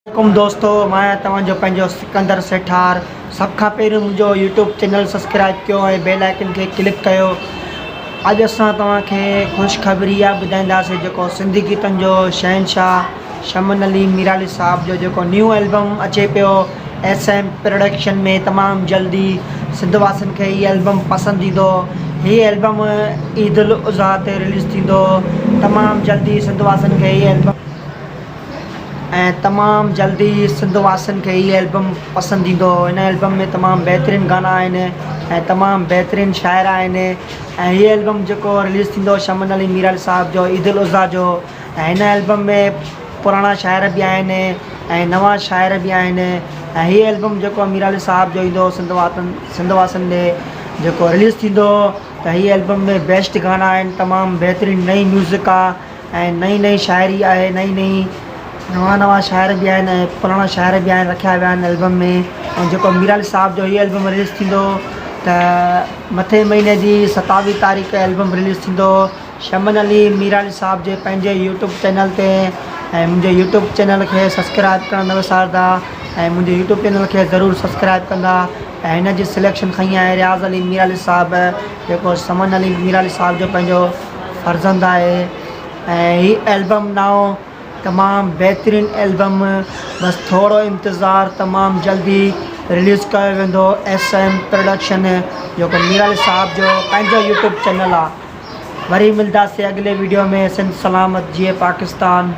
عليڪم دوستو مان آهيان توهان جو پنهنجو سڪندر سيٺار سڀ کان پهريون منهنجو يوٽيوب چينل سبسڪرائب ڪيو ۽ بيل آئيڪن کي ڪلڪ ڪيو اڄ اسان توهان کي خوشخبري اها ٻڌائينداسين جيڪو سنڌي گيتن جو شهنشاهه شمن علي ميرالي صاحب جو جيڪو نيو البم اچي پيو ايس ايم پروڊڪشن ۾ تمام جلدي سنڌ واسين کي هي البم پسند ايندو هي البم عيد الاضحيٰ تي رليز ٿيندو تمام جلدي سنڌ واسين کي هي البم ۽ تمام جلدي سنڌ واسين کي هي البم پسند ايندو هن البم ۾ تمام بهترين گانا آهن ۽ تمام بهترين شاعر آهن ۽ هي البم جيڪو رليز ٿيندو شمن علي ميرالي صاحب جو عيد الاضحيٰ جو ۽ هن البم ۾ پراڻا شاعر به آهن ۽ نوان شاعر به آهن ۽ هي البم جيڪو ميرالي صاحب جو ايندو سنڌ واسن سنڌ واسين ڏي جيڪو رليز ٿيندو ته هي البم ۾ بيسٽ گانا آهن تمام بهترين نئين ميوزڪ آهي ۽ نئين نئين شاعري آهي نئين نئين نوان نوان شاعر به آهن ۽ پراڻا شاعر به آهن رکيا ويا آهن البم ۾ ۽ جيڪو ميرالي صاحب جو هي البم رليز ٿيندو ته مٿي مهيني جي ستاويهه تاريخ البم رليز ٿيندو شمن علي ميرالي صاحب جي پنهنجي يوٽيوب چينل تي ۽ منهنجي يوٽيوب چينل کي سبسڪرائب ڪرڻ نه وساردا ۽ منهنجي يوٽيوب چينل کي ضرور سبسڪرائب ڪندا ۽ هن جي سليڪشن کنئي آهي رياض علي ميرالي صاحب جيڪو شمن علي ميرالي صاحب جو پنهنجو فرزند آهي ۽ هي البم نئون تمام بهترين البم بس ٿورو انتظار تمام جلدي رليز ڪيو ويندو ايس ايم پروڊڪشن جيڪو ميرالي صاحب جو پنهنجو يوٽيوب چينل آ وري ملداسي اڳلي ويڊيو ۾ سنڌ سلامت جيئي پاڪستان.